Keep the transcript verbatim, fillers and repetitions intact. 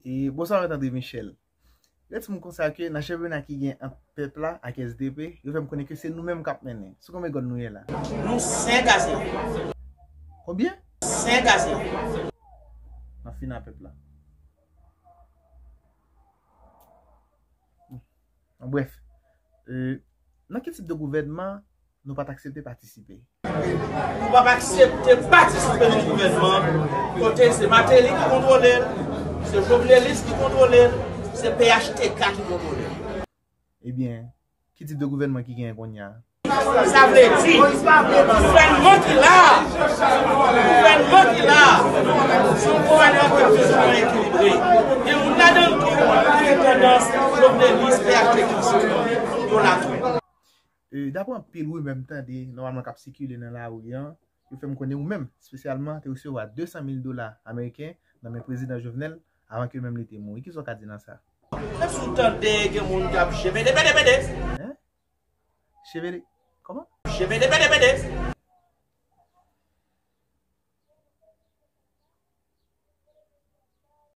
E bonswa mèt André Michel. Yo di m konsa ke nan chanpyona ki gen ant pèp la ak S D P, yo fè m konnen ke se nou menm k ap mennen. Sou konbyen gòl nou ye la? Nou senk a zewo. Konbyen? Senk a zewo. N ap fini ak pèp la. An brèf, euh, nan ki tip de gouvènman nou pa t aksepte patisipe? Nou p ap aksepte patisipe nan gouvènman kote se Martelly ki kontwole l, se Jovenelis ki kontwole l, se P H T K ki kontwole l. Ebyen, ki tip de gouvènman ki genyen kounye a? Sa vle di, gouvènman ki la a, gouvènman ki la a, se yon gouvènman ki plis ou mwen ekilibre. Gen moun ladan l tou ki gen tandans Jovenelis, P H T K, yo la tou. E, daprè anpil rimè m tande nòmalman k ap sikile nan lari an, yo fè m konnen ou menm, espesyalman, te resevwa de san mil dola ameriken nan men prezidan Jovenel avan ke menm li te mouri. Kisa w ka di nan sa? Menm si w tande gen moun k ap jemede, pede, pede. Hein? Chevele. Kòman? Jemede, pede, pede.